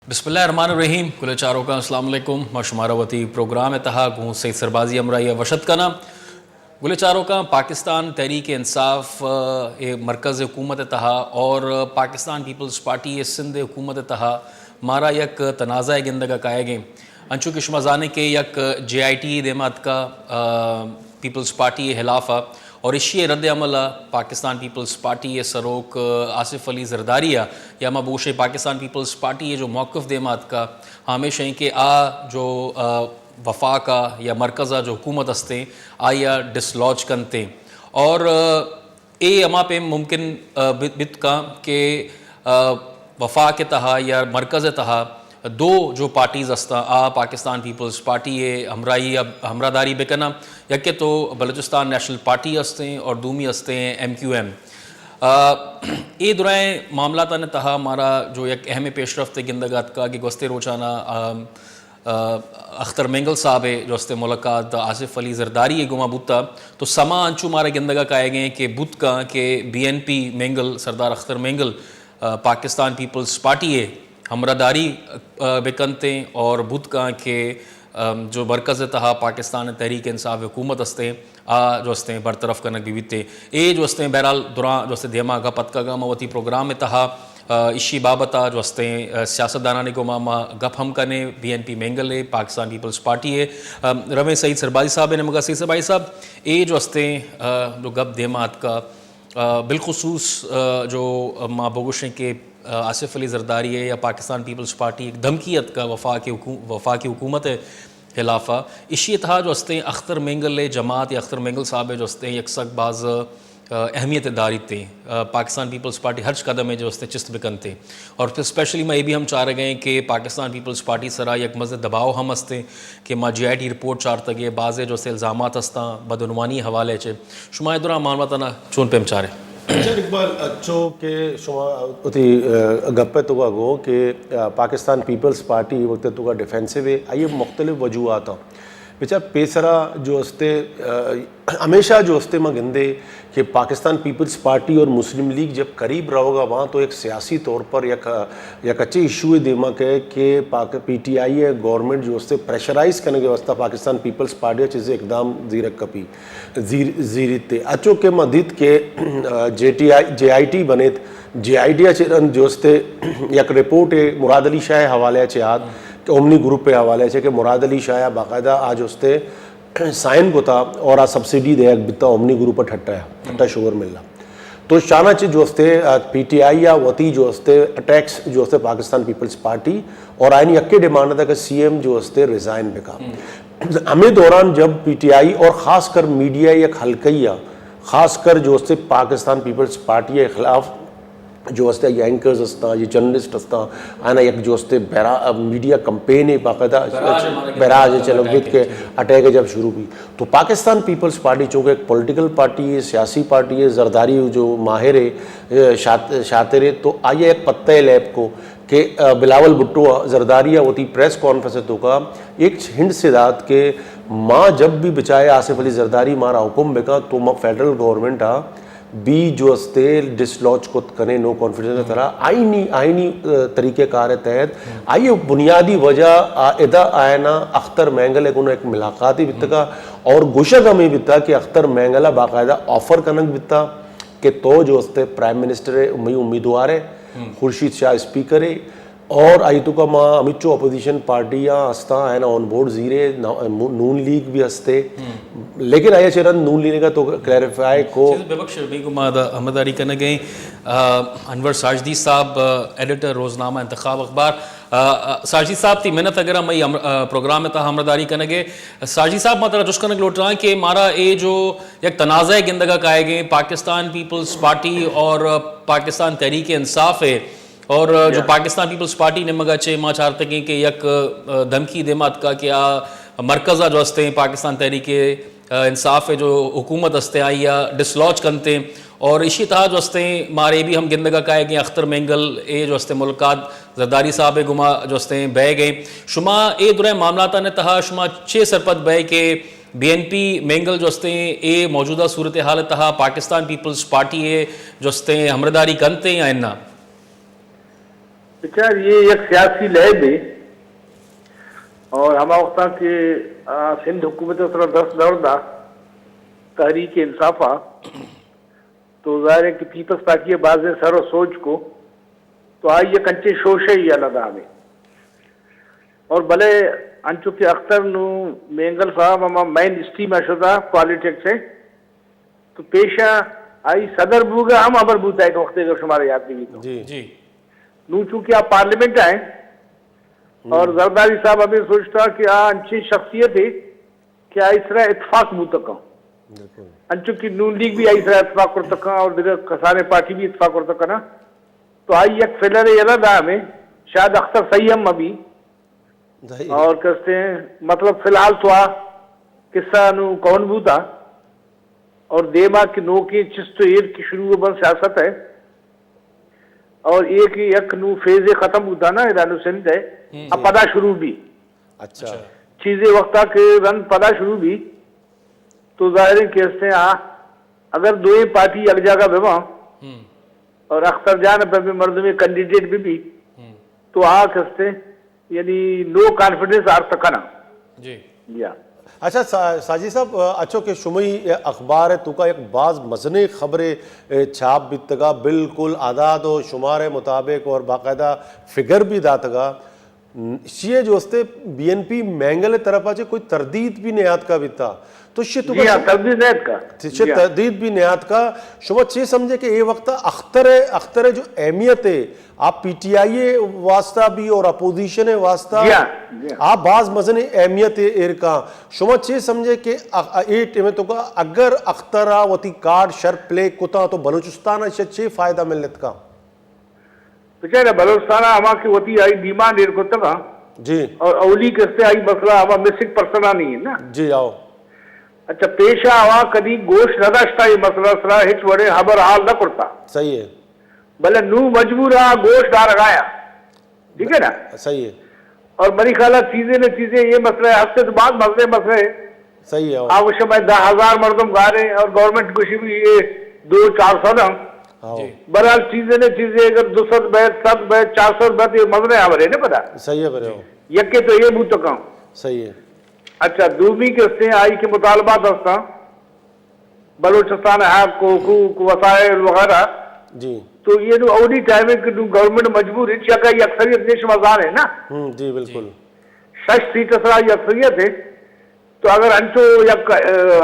بسم اللہ الرحمن الرحیم۔ گلیں چاروکاں السلام علیکم۔ ما شمارا وتی پروگرام ءِ تہا گوں سید سربازی ہمراہی ءَ وش اتک کناں۔ گلیں چاروکاں، پاکستان تحریک انصاف، اے مرکز حکومت ءِ تہا اور پاکستان پیپلز پارٹی ءِ سندھ حکومت ءِ تہا مارا یک تنازعہ گندگ ءَ کائیگیں۔ انچو کہ شما زانیں کہ یک جے آئی ٹی دیما اتکا، آ، پیپلز پارٹی ءِ خلاف ءَ، اور ایشی ءِ رد عمل ءَ پاکستان پیپلز پارٹی ءِ سروک، آ، آصف علی زرداری ءَ، یا ما بگوشیں پاکستان پیپلز پارٹی ءِ جو موقف دیما اتکا، ہمیش ایں کہ آ جو، آ، وفاق ءَ یا مرکز ءَ جو حکومت استیں، آئی ءَ ڈس لوج کنتیں۔ اور، آ، اے ہما پیم ممکن، آ، بت، بت کاں کہ، آ، وفاق ءِ تہا یا مرکز ءِ تہا دو جو پارٹیز استاں، آ پاکستان پیپلز پارٹی ءِ ہمراہی ءَ ہمراہداری بکناں۔ یکے تو بلوچستان نیشنل پارٹی استیں اور دومی استیں ایم کیو ایم۔ آ، اے درائیں معاملاتانی تہا مارا جو یک اہم پیش رفت گندگ ءَ اتکا کہ گوستیں روچانا، آ، آ، اختر مینگل صاحب ءِ جو استیں ملاقات آصف علی زرداری ءِ گوما بوتا، تو سما انچو مارا گندگ ءَ کائیگیں کہ بوت کاں کہ be N P Mengal, Sardar اختر مینگل، آ، پاکستان پیپلز پارٹی ءِ ہمراہداری، آ، بکنتیں اور بوت کاں کہ، آ، جو مرکز ءِ تہا پاکستان تحریک انصاف حکومت استیں، آ جو استیں برطرف کنگ بہ بیتیں۔ اے جو استیں بہرحال دراں جو استیں دیما گپ اتکگا، ما وتی پروگرام ءِ تہا، آ، ایشی بابت ءَ جو استیں، آ، سیاستدانانی گوما ما گپ ہم کنیں، بی این پی مینگل ءِ، پاکستان پیپلز پارٹی ءِ، آ، رویں سعید سربازی صاحب ءِ نیمگا۔ سعید سربازی صاحب، اے جو استیں، آ، جو گپ دیما اتکا، آ، بالخصوص، آ، جو ما بگوشیں کہ، آ، آصف علی زرداری ءِ یا پاکستان پیپلز پارٹی ءِ یک دھمکی اتکا وفاقی حکو-، وفاقی حکومت ءِ خلاف ءَ، ایشی ءِ تہا جو استیں اختر مینگل ءِ جماعت یا اختر مینگل صاحب ءِ جو استیں یک سک باز، آ، اہمیت داریت ایں، آ، پاکستان پیپلز پارٹی ہرچ قدم ءَ جو استیں چست بکنت ایں۔ اور پھر اسپیشلی ما اے بھی ہم چارگ ءَ ایں کہ پاکستان پیپلز پارٹی سرا یک مزن دباؤ ہم استیں کہ ما جے آئی ٹی رپورٹ چارتگ ءَ، بازیں جو استیں الزامات استاں بدعنوانی حوالے چہ۔ شما اے دراں معاملاتانا چون پیم چارے؟ اچھا اقبال، چو کہ شما وتی، آ، گپ ءِ توکا گو کہ، آ، پاکستان پیپلز پارٹی وقت ءِ توکا ڈیفینسو ہے، آئی مختلف وجوہات ہیں۔ بچار پیسرا جو استے، آ، ہمیشہ جو استے ما گندے کہ پاکستان پیپلز پارٹی اور مسلم لیگ جب قریب رہوگا وہاں تو ایک سیاسی طور پر یک، یک اچھے ایشو دیما کہ، کہ پاک، پی ٹی آئی ءِ گورنمنٹ جو استے پریشرائز کرنے کے واسطہ پاکستان پیپلز پارٹی چیزیں اقدام زیرک کپی۔ زیر، زیریت ءَ۔ اچو کہ ما دیت کہ، آ، J T I, J I T بنیت، جے آئی ٹی ءَ چہ رند جو استے یک رپورٹ ءَ مراد علی شاہ ءِ حوالے ءَ چہ آت کہ اومنی گروپ ءِ حوالے ءَ چہ کہ مراد علی شاہ ءَ باقاعدہ آ جو استے سائن کتا اور آ سبسڈی دیگ بیتا اومنی گروپ ءَ ٹھٹا ءَ، ٹھٹا شوگر مل ءَ۔ تو شانا چہ جو استے، آ، پی ٹی آئی ءَ وتی جو استے اٹیکس جو استے پاکستان پیپلز پارٹی اور آئینی یکے ڈیمانڈ تھا کہ سی ایم جو استے ریزائن بکا۔ ہمیں دوران جب پی ٹی آئی اور خاص کر میڈیا یک حلقہ ءَ، خاص کر جو استے پاکستان پیپلز پارٹی ءِ خلاف جو استے یہ اینکرز استاں، یہ جرنلسٹ استاں، آنا یک جو استے بیرا-، میڈیا کمپین ہے باقاعدہ، بیراج ہمارا بیراج کمپین چلو اٹیک بیت کہ ہے۔ اٹیک جب شروع بھی۔ تو پاکستان پیپلز پارٹی چونکہ ایک پولیٹیکل پارٹی ہے، سیاسی پارٹی ہے، زرداری جو ماہر ہے، اے، شات-، شاطر ہے، تو آئیے ایک پتہ ہے لیب کو کہ، آ، بلاول بھٹو زرداری ءَ وتی پریس کانفرنس ءِ توکا ایک ہنٹ سے دات کہ ما جب بھی بچائے آصف علی زرداری مارا حکم بکا تو ما فیڈرل گورنمنٹ ءَ بھی جو استے ڈس لوج کت کنے نو کانفیڈنس ءِ طرح آئینی، آئینی، آ، طریقہ کار ءِ تحت آئی بنیادی وجہ آ، ادا آئینا اختر مینگل ءِ گون ایک ملاقات ہی بیتگا اور گوشگ ہمیں بیتا کہ اختر مینگل ءَ باقاعدہ آفر کنگ بیتا کہ تو جو استے پرائم منسٹر ءِ امی-، امیدوار ہے، خورشید شاہ اسپیکر ہے، اور آئی توکا ما ہمچو اپوزیشن پارٹی یا ہستا ہے نا آن بورڈ زیرے، نا-، نون لیگ بھی ہستے۔ لیکن آئی چہ رند نون لیگ ءَ تو کلیریفائی کو۔ چیز ببخش، بی کو ما دا ہمراہداری کنگے، آ، انور ساجدی صاحب، آ، ایڈیٹر روزنامہ انتخاب اخبار۔ آ، آ، ساجدی صاحب تی منت اگر ہم ای ہم-، آ، پروگرام تا ہمراہداری کنگے۔ ساجدی صاحب ما ترا جوش کنگ لوٹ رہا کہ مارا اے جو یک تنازعہ گندگا کائے گئے پاکستان پیپلز پارٹی اور، آ، پاکستان تحریک انصاف ہے، اور جو پاکستان پیپلز پارٹی نمگا چے ما چارتگیں کہ یک، آ، دھمکی دیما اتکا کہ آ مرکز آ جو ہستے پاکستان تحریک، آ، انصاف جو حکومت ہستے آئی آ ڈس لوج کنتے اور اشی تہا جو ہستے مارے بھی ہم گندگا کائے گئے اختر مینگل اے جو ہستے ملاقات زرداری صاحب گما جو ہستے بہ گئے۔ شما اے درہ معاملاتاں تہا شما چے سرپد بئے کہ بی این پی مینگل جو ہستے اے موجودہ صورتحال تہا پاکستان پیپلز پارٹی اے جو ہستے ہمراہداری کنتے یا انا؟ بچار، یہ یک سیاسی لہب ہے اور ہما وقتا کہ، آ، سندھ حکومت ء سرا دست دور دا تحریک انصاف ء، تو ظاہر ہے کہ پیپلز پارٹی ء بازیں سر و سوج کو، تو آئی یک انچیں شوشے ای الدا ہمیں۔ اور بلے انچو کہ اختر نو مینگل صاحب ہما مین اسٹریم ء شدا پالیٹکس ء، تو پیشا آئی صدر بوگا ہم ہبر بوتا ہے کہ وقت اگر شمارا یاد بھی تو۔ جی۔ جی۔ نو چونکہ آ پارلیمنٹ آئے اور زرداری صاحب ہمیں سوچتا کہ آ انچیں شخصیت ہے کہ آئی سرا اتفاق بوتکا۔ بالکل۔ انچو کہ نون لیگ بھی آئی سرا اتفاق کرتکا اور دیگر کسانیں پارٹی بھی اتفاق کرتکا نا۔ تو آئی یک فلر یلا دا ہمیں، شاید اختر صحیح ہم ابھی۔ صحیح۔ اور کہتے ہیں، مطلب، فی الحال تو آ قصہ نو کون بوتا اور دیما کہ نوکیں چست و ایر کی شروع بن سیاست ہے اور ایک یک نو فیز ختم بوتا نا، ادا نو سندھ ہے، ہم۔ اب پدا شروع بھی۔ اچھا۔ اچھا۔ چیزیں وقتا کہ رند پدا شروع بھی، تو ظاہر ہے کہ اس نے آ، اگر دوئیں پارٹی یک جگہ بہ ہم۔ اور اختر جان پہ بھی مردمی کینڈیڈیٹ بھی بھی، ہم۔ تو آ کستے یعنی نو کانفیڈنس آر تکنا۔ جی۔ جی ہاں۔ اچھا، سا-، ساجد صاحب، اچھو کہ شمئی اخبار ء توکا یک باز مزنیں خبرے، اے، چھاپ بیتگا، بالکل اعداد و شمار ء مطابق اور باقاعدہ فگر بھی داتگا۔ شی ء جو استے بی این پی مینگل ء طرفا چہ کوئی تردید بھی نیاتکا بیتا۔ تو شی تو جی ہاں، تردید نیاتکا۔ شی جی ہاں۔ تردید بھی نیاتکا۔ شما چے سمجھے کہ اے وقت اختر ء، اختر ء جو اہمیت ہے، آ پی ٹی آئی ء واسطہ بھی اور اپوزیشن ء واسطہ جی ہاں، جی ہاں۔ آ باز مزن اہمیت ایر کاں۔ شما چے سمجھے کہ ا-، ا-، اے ٹیم توکا اگر اختر آ وتی کارڈ شر پلے کتاں تو بلوچستان ء چے فائدہ ملت کاں؟ بچارے بلوچستان ء ہما کہ وتی آئی ڈیمانڈ ایر کتگاں جی۔ اور اولی کستے آئی مسئلہ ہما مسنگ پرسن آ نہیں ہے نا۔ جی، آؤ۔ اچھا، پیشا ہوا کدی گوش نہ داشتا یہ مسئلہ سرا ہچ وڑے خبر حال نہ کرتا۔ صحیح ہے۔ بلے نو مجبور آ گوش دارگایا۔ ٹھیک ہے نا؟ صحیح ہے۔ اور منی خیال ہے چیزیں نہ چیزیں یہ مسئلہ ہے، ہفتے تو بعد مسئلے مسئلے ہے۔ صحیح ہے۔ آ وش میں دہ ہزار مردم گارے اور گورنمنٹ گوشی بھی یہ دو چار سو نا۔ ہاں۔ جی۔ بہرحال چیزیں نہ چیزیں اگر دو سد بیت، سد بیت، چار سو بیت، یہ مزنے آورے نا پتا۔ صحیح ہے، برے ہو۔ یکے تو یہ بوتکاں۔ صحیح ہے۔ اچھا، دومی کستے آئی کے مطالبات ہستاں۔ بلوچستان ء حق، حقوق، وسائل وغیرہ۔ جی۔ تو یہ نو اولی ٹائم ہے کہ نو گورنمنٹ مجبور ہے، چیا کہ یہ اکثریت نہیں شما زان ہے نا۔ ہوں، جی، بالکل۔ شش سیٹ سرا یہ اکثریت ہے۔ تو اگر انچو یک، ا،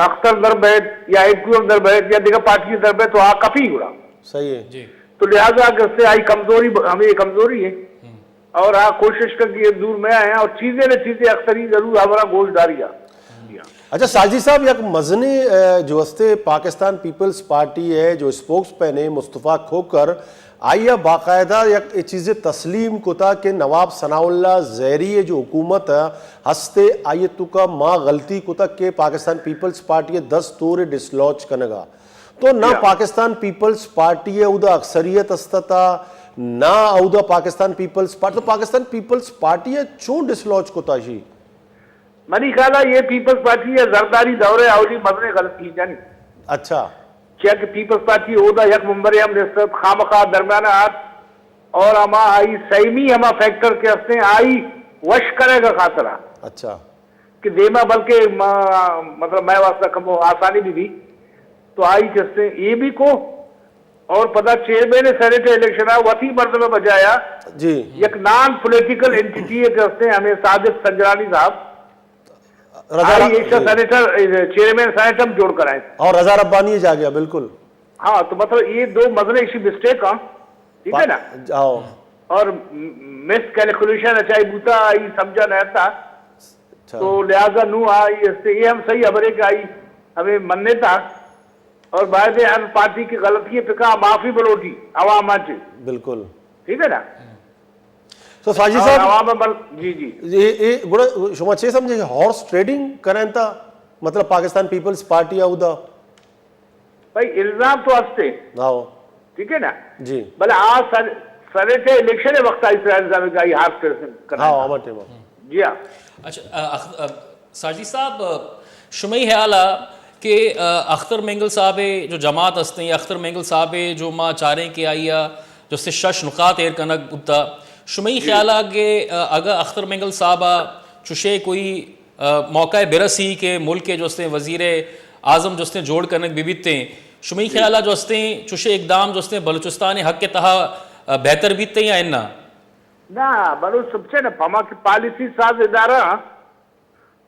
اختر در بیت یا ایکو در بیت یا دیگر پارٹی در بیت تو آ کپی گڑا۔ صحیح ہے۔ جی۔ تو لہذا اگر سے آئی کمزوری ب-، ہمیں یہ کمزوری ہے۔ ہوں۔ اور آ کوشش کر کہ یہ دور میں آئے اور چیزیں نہ چیزیں اختری ضرور ہمارا گوش داری ہے۔ جی ہاں۔ اچھا ساجد صاحب، یک مزنیں، ا، جو استے پاکستان پیپلز پارٹی ہے جو اسپوکس پین ہے مصطفیٰ کھوکھر، آئی ء باقاعدہ یک اے چیزے تسلیم کتا کہ نواب ثناء اللہ زہری ء جو حکومت ہستے آئی ء توکا ما غلطی کتا کہ پاکستان پیپلز پارٹی ء دس تور ڈسلوج کنگا۔ تو نہ یا۔ پاکستان پیپلز پارٹی ء اودا اکثریت استتا، نہ اودا پاکستان پیپلز پارٹی، تو پاکستان پیپلز پارٹی ء چون ڈسلوج کتا شی؟ منی خیال ء یہ پیپلز پارٹی ء زرداری دور ء اولی مزنیں غلطی جنی۔ اچھا۔ چیا کہ پیپلز پارٹی اودا یک ممبر ہم نیست، خامخواہ درمیان آت اور ہما آئی سیمی ہما فیکٹر کہ ہستیں آئی وش کرے گا خاطرہ۔ اچھا۔ کہ دیما بلکہ ما، مطلب، مئے واسطہ کمو آسانی بھی بھی۔ تو آئی کستے یہ بھی کو اور پدا چیئرمین سینیٹ الیکشن آ وتی مردم بجایا جی۔ یک نان پولیٹیکل اینٹیٹی ہے کہ ہستے ہمیں صادق سنجرانی صاحب رضا آئی ر-، ایشا جی۔ سینیٹر، چیئرمین سینیٹ ہم جوڑ کرائیں۔ اور رضا ربانی جا گیا، بالکل۔ ہاں، تو مطلب یہ دو مزنے ایشی مسٹیک ہاں، ٹھیک ہے نا؟ پا-، ہاں۔ اور م-، مس کیلکولیشن اچھا ہی بوتا، یہ سمجھا نہیں تھا۔ اچھا۔ تو لہذا نو آئی اس سے یہ ہم صحیح خبر ہے کہ آئی ہمیں مننے تھا۔ اور باید ہر پارٹی کی غلطی ہے، پکا معافی بلوٹی عوام آنچے۔ بالکل۔ ٹھیک ہے نا؟ تو ساجد اور صاحب، عوام بل-، جی، جی۔ یہ، یہ گڑا شما چے سمجھے کہ ہارس ٹریڈنگ کریں تا، مطلب پاکستان پیپلز پارٹی اودا؟ بھائی، الزام تو ہستے۔ ہاں۔ ٹھیک ہے نا؟ جی۔ بلے آ سر-، سریٹے الیکشن وقت آئی سر الزام کا یہ ہارس ٹریڈنگ کریں ہاں، تا۔ ہمارے ٹائم۔ جی ہاں۔ اچھا، ا، اخ-، ا، ساجد صاحب، ا، شمئی خیال ء کہ، ا، اختر مینگل صاحب ء جو جماعت ہستیں، اختر مینگل صاحب ء جو ما چاریں کہ آئی ء جو سے شش نقاط ایر کنگ بوتا، شمئی خیال ءَ کہ، ا، اگاں اختر مینگل صاحب ءَ چشے کوئی، ا، موقع برسی کہ ملک ءِ جو استیں وزیر اعظم جو استیں جوڑ کنگ بہ بیتیں، شمئی خیال ءَ جو استیں چشے اقدام جو استیں بلوچستان ءِ حق ءِ تہا، ا، بہتر بیتیں یا اناں؟ نہ، بلوچ سمجھے نا، پما کہ پالیسی ساز ادارہ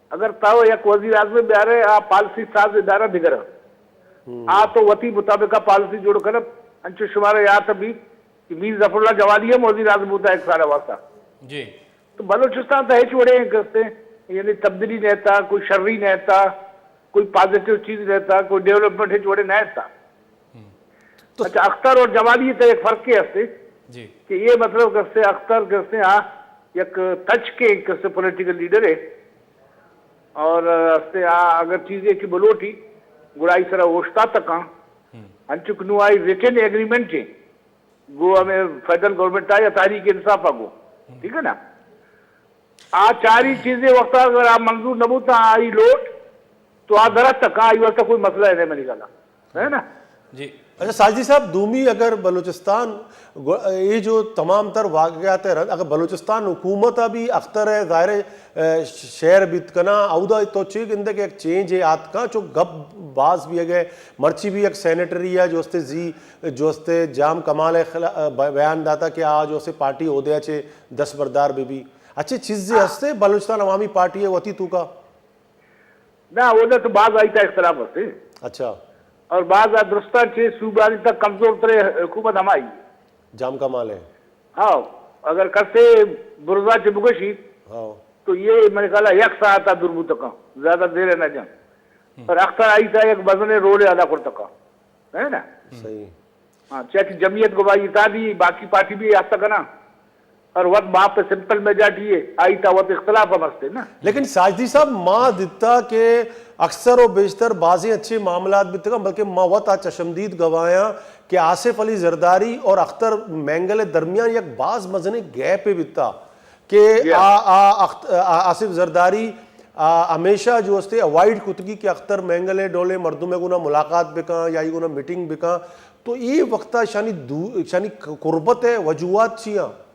اگر تو یک وزیر اعظم بیارے، آ پالیسی ساز ادارہ دگر۔ آ تو وتی مطابق پالیسی جوڑ کن۔ انچو شمارا یات بیت کہ میر ظفر اللہ جمالی ہم وزیر اعظم بوتا ایک سال واسطہ۔ جی۔ تو بلوچستان تو ہچ وڑے کستے، یعنی تبدیلی نہ تا، کوئی شری نہ تا، کوئی پازیٹیو چیز نہ تا، کوئی ڈیولپمنٹ ہچ وڑے نہ تا۔ تو اچھا، اختر اور جمالی تو ایک فرق ہستے۔ جی۔ کہ یہ مطلب کستے اختر کستے، ہاں، یک تچکے کستے پولیٹیکل لیڈر ہے۔ اور ہستے آ اگر چیزے کہ بلوٹی، گڑا آئی سرا اوشتاتکاں۔ انچک نو آئی ریٹن ایگریمنٹ ہے۔ گو ہمیں فیڈرل گورنمنٹ آ یا تحریک انصاف آ گو۔ ٹھیک ہے نا؟ آ چاری چیزیں وقت اگر آ منظور نہ بوتا آئی لوٹ، تو آ درت تک آئی واسطہ کوئی مسئلہ ہے نہیں منی گلا۔ ہے نا؟ جی۔ اچھا ساجدی صاحب، دومی اگر بلوچستان گو-، یہ جو تمام تر واقعات ہے رند، اگر بلوچستان حکومت ابھی اختر ہے، ظاہر ہے، اے، شہر بیت کنا، اودا تو چی گندے کہ ایک چینج ہے آتکا، چو گپ باز بھی ہے، مرچی بھی ایک سینیٹری ہے جو استے زی، جو استے جام کمال ہے خلا-، ب-، بیان داتا کہ آ جو استے پارٹی عہدے چے دستبردار بھی بھی۔ اچھے چیزیں ہستے بلوچستان عوامی پارٹی ہے وتی تو کا؟ نہ، اودا تو باز آئی تا اختلاف ہستے۔ اچھا۔ اور باز آ درستان چے صوبانی تک کمزور ترے حکومت ہمائی۔ جام کمال ہے۔ ہاں، اگر کسے برزا چے بگشی، ہاں۔ تو یہ میرے خیال ہے یک ساعت آ دور بوتکا، زیادہ دیر نہ جان۔ پر اختر آئی تا یک بزن رول ادا کرتکا۔ ہے نا؟ صحیح۔ ہاں، چیا کہ جمعیت گواہی تا دی، باقی پارٹی بھی آتا کنا۔ اور وت باپ پہ سمپل میجارٹی ہے، آئی تا وت اختلاف ہم ہستے نا۔ لیکن ساجدی صاحب، ما دیتا کہ اکثر و بیشتر بازیں اچھے معاملات بیتگاں، بلکہ ما وت آ چشمدید گواہاں کہ آصف علی زرداری اور اختر مینگل درمیان یک باز مزنیں گیپے بیتا کہ آ، آ، اخت-، آ، آصف زرداری، آ، ہمیشہ جو استے اوائڈ کتگی کہ اختر مینگل ڈولے مردم گونا ملاقات بکاں یا ای گونا میٹنگ بکاں، تو ای وقتا شانی دو-، شانی قربت ہے، وجوہات چیاں؟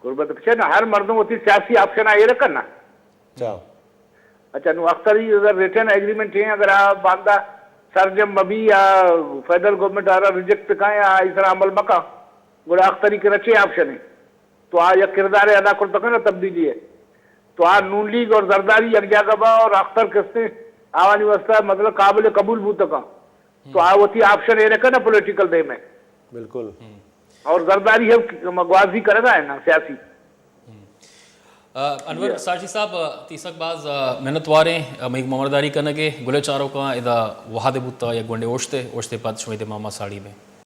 قربت پچھے نا، ہر مردم وتی سیاسی آپشن آ ایر کن نا۔ اچھا۔ اچھا، نو اختر ای اگر ریٹن ایگریمنٹ ہیں، اگر آ باندا سرجم مبی یا فیڈرل گورنمنٹ آرا ریجیکٹ کائیں یا اس طرح عمل مکا، گڑا اختری کے رچے آپشن ہے۔ تو آ یک کردار ادا کرتکا نا تبدیلی ہے۔ تو آ نون لیگ اور زرداری یک جاگہ با اور اختر کستے آوانی واسطہ مطلب قابل قبول بوتکا۔ تو آ وتی آپشن ایر کن نا پولیٹیکل دے میں۔ بالکل۔ اور زرداری ہم گوازی کرگا ہے نا سیاسی۔ آ، انور ساچی صاحب، آ، تیسک باز، آ، منت واریں، آ، مئیگ ممرداری کنگے، گلے چاروکاں ادا وہد بوتا یا گونڈے اوشتے، اوشتے پد شمئے دے ماما ساڑی بیں۔